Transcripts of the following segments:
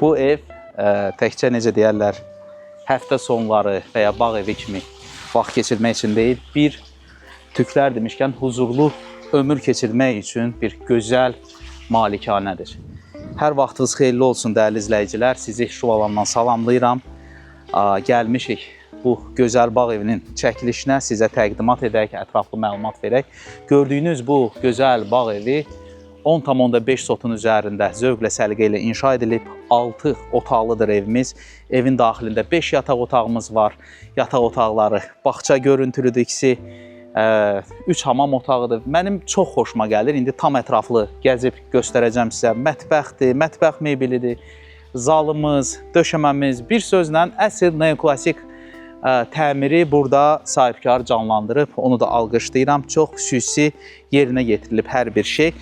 Bu ev təkcə necə deyərlər, həftə sonları və ya bağ evi kimi vaxt keçirmək üçün deyil, bir tüklər demişkən huzurlu ömür keçirmək üçün bir gözəl malikanədir. Hər vaxtınız xeyirli olsun, dəyərli izləyicilər. Sizi Şuvalandan salamlayıram. Gəlmişik bu gözəl bağ evinin çəkilişinə, sizə təqdimat edək, ətraflı məlumat verək. Gördüyünüz bu gözəl bağ evi 10,5 sotun üzərində zövqlə, səliqə ilə inşa edilib. 6 otaqlıdır evimiz. Evin daxilində 5 yataq otağımız var. Yataq otaqları bağça görüntülüdür ikisi. 3 hamam otağıdır. Mənim çox xoşuma gəlir. İndi tam ətraflı gəzib göstərəcəm sizə. Mətbəxdir, mətbəx mebelidir, zalımız, döşəməmiz, bir sözlə əsl neoklasik təmiri burada sahibkar canlandırıb. Onu da alqışlayıram. Çox xüsusi yerinə yetirilib hər bir şey.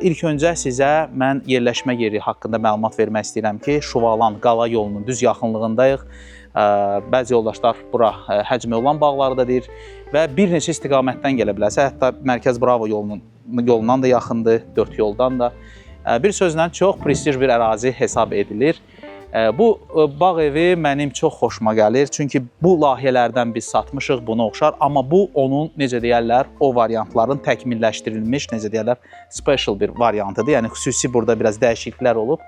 İlk öncə sizə mən yerləşmə yeri haqqında məlumat vermək istəyirəm ki, Şuvalan qala yolunun düz yaxınlığındayıq. Bəzi yoldaşlar bura həcmi olan bağları da deyir və bir neçə istiqamətdən gələ bilərsiniz. Hətta Mərkəz Bravo yolundan da yaxındır, dörd yoldan da. Bir sözlə çox prestij bir ərazi hesab edilir. Bu bağ evi mənim çox xoşuma gəlir. Çünki bu layihələrdən biz satmışıq, buna oxşar, amma bu onun necə deyərlər, o variantların təkmilləşdirilmiş, necə deyərlər, special bir variantıdır. Yəni xüsusi burada biraz dəyişikliklər olub.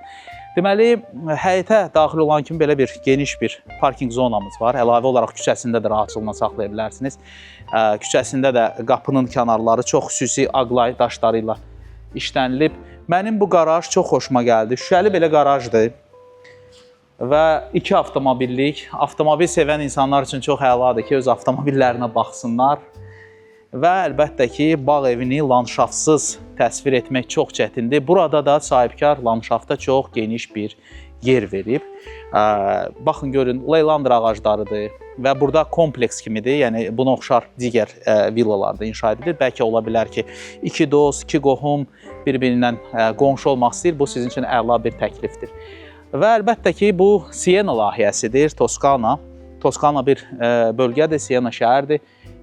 Deməli, həyətə daxil olan kimi belə bir geniş bir parkinq zonamız var. Əlavə olaraq küçəsində də rahatçılıqla saxlaya bilərsiniz. Küçəsində də qapının kənarları çox xüsusi aqlay daşları ilə işlənilib. Mənim bu qaraj çox xoşuma gəldi. Şüşəli belə qarajdır və iki avtomobillik. Avtomobil sevən insanlar üçün çox əladır ki, öz avtomobillərinə baxsınlar. Və əlbəttə ki, bağ evini landşaftsız təsvir etmək çox çətindir. Burada da sahibkar landşafta çox geniş bir yer verib. Baxın görün, leylandır ağaclarıdır və burada kompleks kimidir. Yəni buna oxşar digər villalar da inşa edilir. Bəlkə ola bilər ki, iki dost, iki qohum bir-birindən qonşu olmaq istəyir. Bu sizin üçün əla bir təklifdir. Və əlbəttə ki, bu Siena layihəsidir, Toskana. Toskana bir bölgədir, Siena şəhərdir.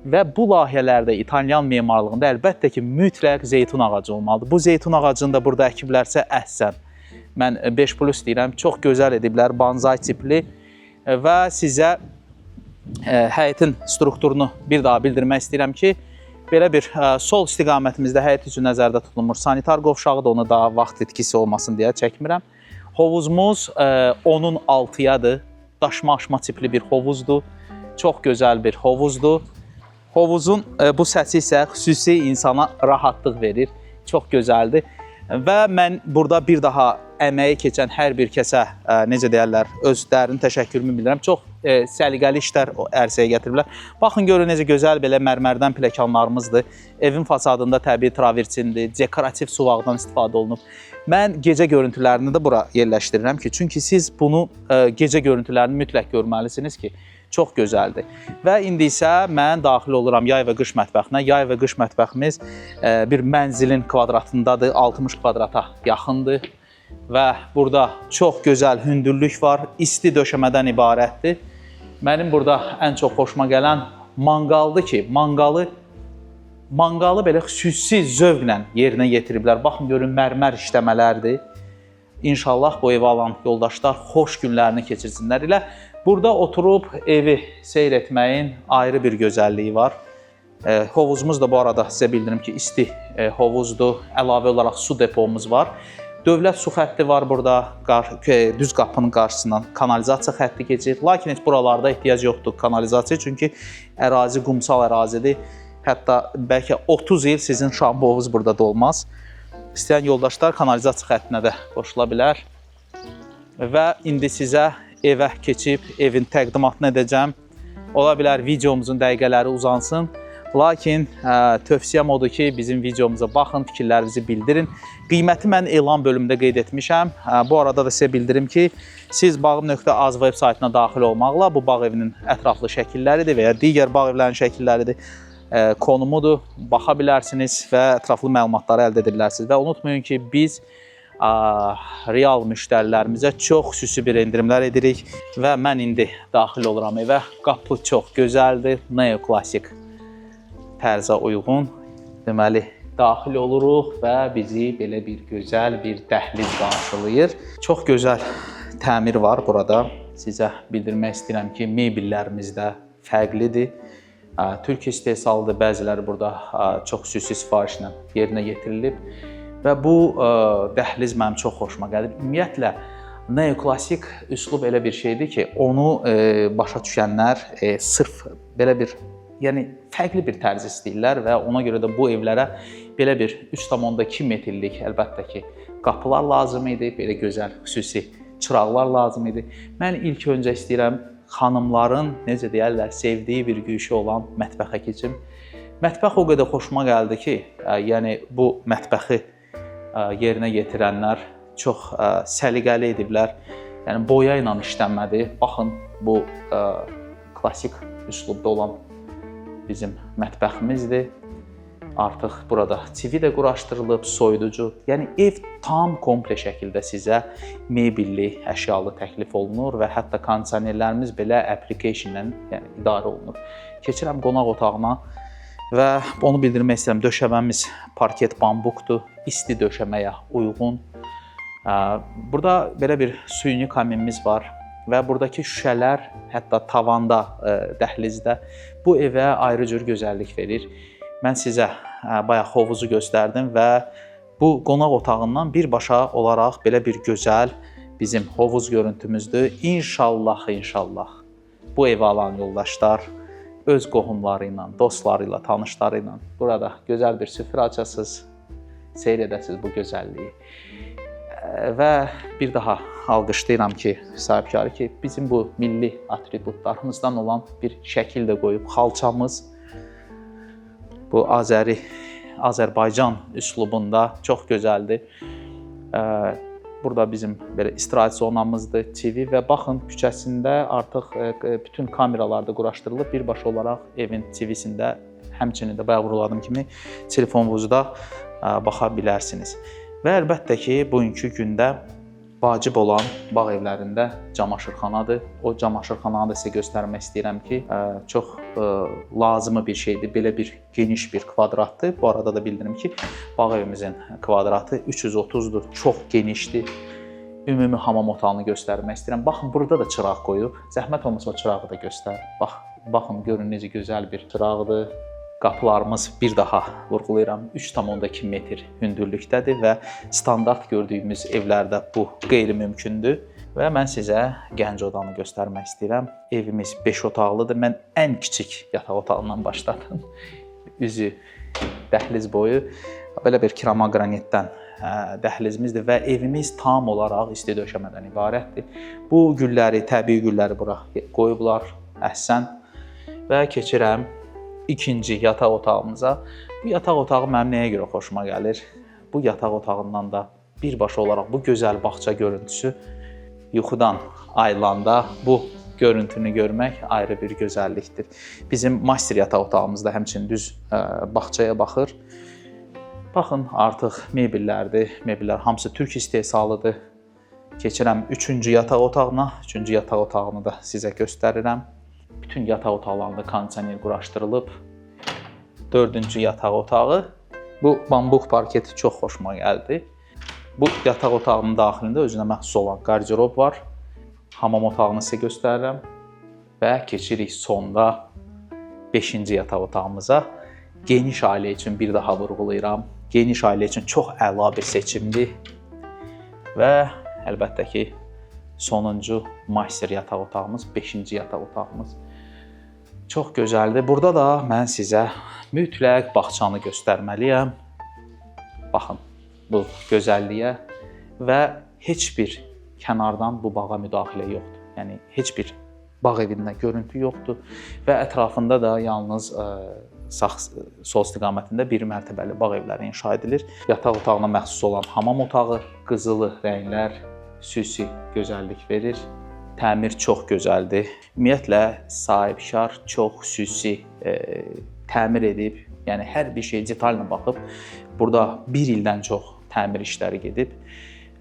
Və bu layihələrdə İtalyan memarlığında əlbəttə ki, mütləq zeytun ağacı olmalıdır. Bu zeytun ağacını da burada əkiblərsə əhsən. Mən 5 plus deyirəm, çox gözəl ediblər, banzai tipli və sizə həyətin strukturunu bir daha bildirmək istəyirəm ki, belə bir sol istiqamətimizdə həyət üçün nəzərdə tutulmuş sanitar qovşağıdır, onu daha vaxt itkisi olmasın deyə çəkmirəm. Hovuzumuz 10-un 6-yadır. Daşma aşma tipli bir hovuzdur. Çox gözəl bir hovuzdur. Hovuzun bu səsi isə xüsusi insana rahatlıq verir. Çox gözəldir. Və mən burada bir daha əməyi keçən hər bir kəsə necə deyərlər, öz dərin təşəkkürümü bildirirəm. Çox səliqəli işlər o ərsəyə gətiriblər. Baxın görün necə gözəl belə mərmərdən pləkanlarımızdır. Evin fasadında təbii travertindir, dekorativ suvaqdan istifadə olunub. Mən gecə görüntülərini də bura yerləşdirirəm ki, çünki siz bunu gecə görüntülərini mütləq görməlisiniz ki, çox gözəldir. Və indi isə mən daxil oluram yay və qış mətbəxinə. Yay və qış mətbəximiz bir mənzilin kvadratındadır, 60 kvadrata yaxındır və burada çox gözəl hündürlük var, isti döşəmədən ibarətdir. Mənim burada ən çox xoşuma gələn manqaldır ki, manqalı belə xüsusi zövqlə yerinə yetiriblər. Baxın görün, mərmər işləmələrdir. İnşallah bu evi alan yoldaşlar xoş günlərini keçirsinlər. Elə burada oturub evi seyr etməyin ayrı bir gözəlliyi var. Hovuzumuz da bu arada sizə bildirim ki, isti hovuzdur. Əlavə olaraq su depomuz var. Dövlət su xətti var burada, düz qapının qarşısından kanalizasiya xətti keçir. Lakin heç buralarda ehtiyac yoxdur kanalizasiya, çünki ərazi qumsal ərazidir. Hətta bəlkə 30 il sizin şambuovuz burada dolmaz. İstəyən yoldaşlar kanalizasiya xəttinə də qoşula bilər. Və indi sizə evə keçib evin təqdimatını edəcəm. Ola bilər videomuzun dəqiqələri uzansın. Lakin tövsiyəm odur ki, bizim videomuza baxın, fikirlərinizi bildirin. Qiyməti mən elan bölümündə qeyd etmişəm. Bu arada da sizə bildirim ki, siz bağım.az veb saytına daxil olmaqla bu bağ evinin ətraflı şəkilləridir və ya digər bağ evlərinin şəkilləridir, konumudur, baxa bilərsiniz və ətraflı məlumatları əldə edə bilərsiniz. Və unutmayın ki, biz real müştərilərimizə çox xüsusi bir endirimlər edirik və mən indi daxil oluram evə. Qapı çox gözəldir, neoklasik tərzə uyğun. Deməli, daxil oluruq və bizi belə bir gözəl bir dəhliz qarşılayır. Çox gözəl təmir var burada. Sizə bildirmək istəyirəm ki, mebellərimiz də fərqlidir. Türk istehsalıdır. Bəziləri burada çox xüsusi sifarişlə yerinə yetirilib və bu dəhliz mənim çox xoşuma gəlir. Ümumiyyətlə neoklassik üslub elə bir şeydir ki, onu başa düşənlər sırf belə bir, yəni fərqli bir tərz istəyirlər və ona görə də bu evlərə belə bir 3,2 metrlik əlbəttə ki, qapılar lazım idi, belə gözəl xüsusi çıraqlar lazım idi. Mən ilk öncə istəyirəm xanımların, necə deyərlər, sevdiyi bir güşə olan mətbəxə keçim. Mətbəx o qədər xoşuma gəldi ki, yəni bu mətbəxi yerinə yetirənlər çox səliqəli ediblər. Yəni boya ilə işlənmədi. Baxın, bu klassik üslubda olan bizim mətbəximizdir. Artıq burada TV də quraşdırılıb, soyuducu. Yəni ev tam komple şəkildə sizə mebelli, əşyalı təklif olunur və hətta kondisionerlərimiz belə application-la, yəni idarə olunur. Keçirəm qonaq otağına və onu bildirmək istəyirəm, döşəməmiz parket bambuqdur, isti döşəməyə uyğun. Burada belə bir süni kaminimiz var və buradakı şüşələr hətta tavanda, dəhlizdə bu evə ayrı cür gözəllik verir. Mən sizə bayaq hovuzu göstərdim və bu qonaq otağından birbaşa olaraq belə bir gözəl bizim hovuz görüntümüzdür. İnşallah, inşallah bu evi alan yoldaşlar öz qohumları ilə, dostları ilə, tanışları ilə burada gözəl bir süfrə açasınız, seyr edəsiniz bu gözəlliyi. Və bir daha alqışlayıram ki, sahibkarı ki, bizim bu milli atributlarımızdan olan bir şəkil də qoyub, xalçamız bu Azəri Azərbaycan üslubunda çox gözəldir. Burada bizim belə istirahət zonamızdır, TV və baxın küçəsində artıq bütün kameralar da quraşdırılıb. Birbaşa olaraq evin TV-sində, həmçinin də bayaq vurğuladığım kimi telefonunuzda baxa bilərsiniz. Və əlbəttə ki, bugünkü gündə vacib olan bağ evlərində camaşırxanadır. O camaşırxananı da sizə göstərmək istəyirəm ki, çox lazımi bir şeydir. Belə bir geniş bir kvadratdır. Bu arada da bildirim ki, bağ evimizin kvadratı 330-dur. Çox genişdir. Ümumi hamam otağını göstərmək istəyirəm. Baxın, burada da çıraq qoyub. Zəhmət olmasa o çırağı da göstər. Bax, baxın, görün necə gözəl bir çıraqdır. Qapılarımız, bir daha vurğulayıram, 3,2 metr hündürlükdədir və standart gördüyümüz evlərdə bu qeyri-mümkündür. Və mən sizə gənc odanı göstərmək istəyirəm. Evimiz 5 otaqlıdır. Mən ən kiçik yataq otağından başladım. Üzü dəhliz boyu belə bir kirama qranitdən dəhlizimizdir və evimiz tam olaraq isti döşəmədən ibarətdir. Bu gülləri, təbii gülləri bura qoyublar. Əhsən. Və keçirəm ikinci yataq otağımıza. Bu yataq otağı mənim nəyə görə xoşuma gəlir? Bu yataq otağından da birbaşa olaraq bu gözəl bağça görüntüsü, yuxudan ayılanda bu görüntünü görmək ayrı bir gözəllikdir. Bizim master yataq otağımız da həmçinin düz bağçaya baxır. Baxın, artıq mebellərdir. Mebellər hamısı türk istehsalıdır. Keçirəm üçüncü yataq otağına. Üçüncü yataq otağını da sizə göstərirəm. Bütün yataq otaqlarında kondisioner quraşdırılıb. Dördüncü yataq otağı. Bu bambuq parket çox xoşuma gəldi. Bu yataq otağının daxilində özünə məxsus olan qarderob var. Hamam otağını sizə göstərirəm və keçirik sonda 5-ci yataq otağımıza. Geniş ailə üçün, bir daha vurğulayıram. Geniş ailə üçün çox əla bir seçimdir. Və əlbəttə ki, sonuncu master yataq otağımız, 5-ci yataq otağımız. Çox gözəldir. Burada da mən sizə mütləq bağçanı göstərməliyəm. Baxın bu gözəlliyə və heç bir kənardan bu bağa müdaxilə yoxdur. Yəni heç bir bağ evində görüntü yoxdur və ətrafında da yalnız sağ sol istiqamətində bir mərtəbəli bağ evləri inşa edilir. Yataq otağına məxsus olan hamam otağı, qızılı rənglər xüsusi gözəllik verir. Təmir çox gözəldir. Ümumiyyətlə sahibkar çox xüsusi təmir edib, yəni hər bir şey detalına baxıb. Burada bir ildən çox təmir işləri gedib.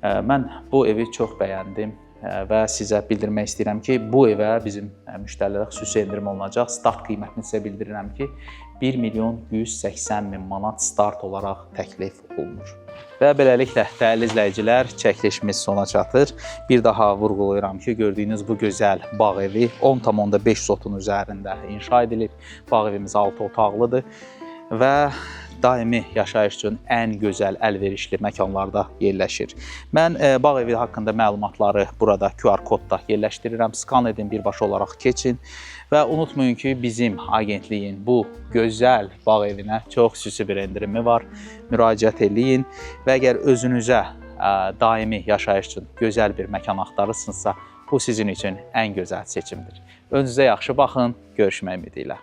Mən bu evi çox bəyəndim və sizə bildirmək istəyirəm ki, bu evə bizim müştərilərə xüsusi endirim olunacaq. Start qiymətini sizə bildirirəm ki, 1 milyon 180 min manat start olaraq təklif olunur. Və beləliklə, dəyərli izləyicilər, çəkilişimiz sona çatır. Bir daha vurğulayıram ki, gördüyünüz bu gözəl bağ evi 10,5 sotun üzərində inşa edilib. Bağ evimiz 6 otaqlıdır və daimi yaşayış üçün ən gözəl, əlverişli məkanlarda yerləşir. Mən bağ evi haqqında məlumatları burada QR kodda yerləşdirirəm. Skan edin, birbaşa olaraq keçin və unutmayın ki, bizim agentliyin bu gözəl bağ evinə çox xüsusi bir endirimi var. Müraciət eləyin və əgər özünüzə daimi yaşayış üçün gözəl bir məkan axtarırsınızsa, bu sizin üçün ən gözəl seçimdir. Özünüzə yaxşı baxın, görüşmək ümidi ilə.